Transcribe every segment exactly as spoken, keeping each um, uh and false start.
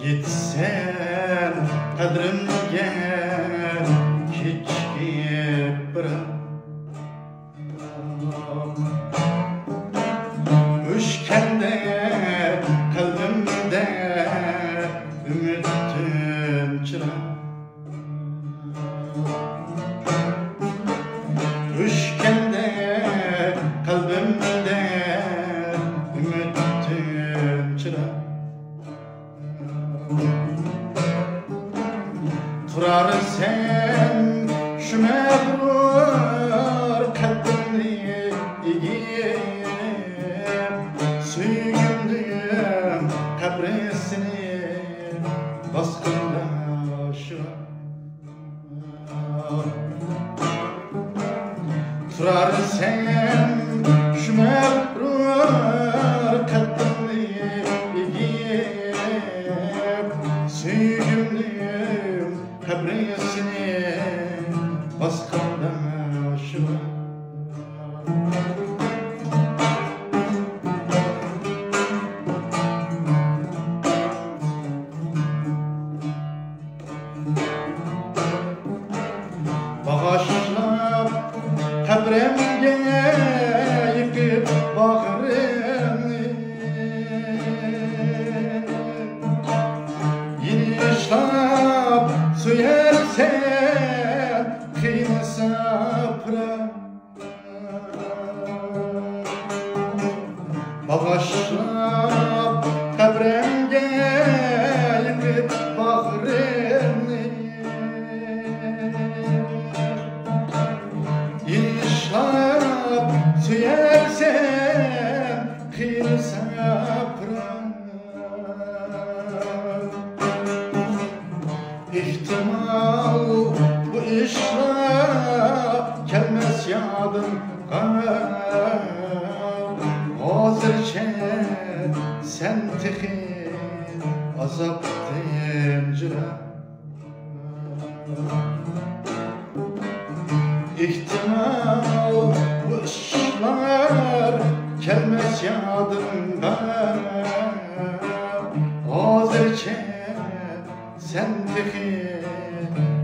يېتىسەن قەدرىمگە كېچىكىپ بىراق، ئۆچكەندە قەلبىمدە ئۈمىدىم چىراغ. ئۆچكەندە قەلبىمدە ئۈمىدىم چىراغ. تۇرارسەن شۇ مەغرۇر قەددىمنى ئېگىپ، سۆيگۈمنىڭ قەبرىسىنى باسقاندا شۇ. تۇرارسەن شۇ مەغرۇر قەددىمنى ئېگىپ، سۆيگۈمنىڭ قەبرىسىنى باسقاندا شۇ. باغاشلاپ قەبرەمگە يېقىپ باغرىمنى، يېنىشلاپ سۆيەرسەن قىينىساپرا. باغاشلاپ قەبرەمگە يېقىپ باغرىمنى، يېنىشلاپ سۆيەرسەن قىينىساپرا. ئېھتىمال، بۇ ئىشلار كەلمەس يادىمغا. ھازىرچە سەن تېخى ئازابتىن جىراق. ئېھتىمال، بۇ ئىشلار كەلمەس يادىمغا. ھازىرچە سەن تېخى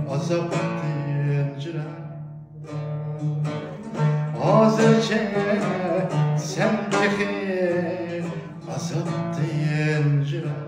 ئازابتىن جىراق. ھازىرچە سەن تېخى ئازابتىن جىراق.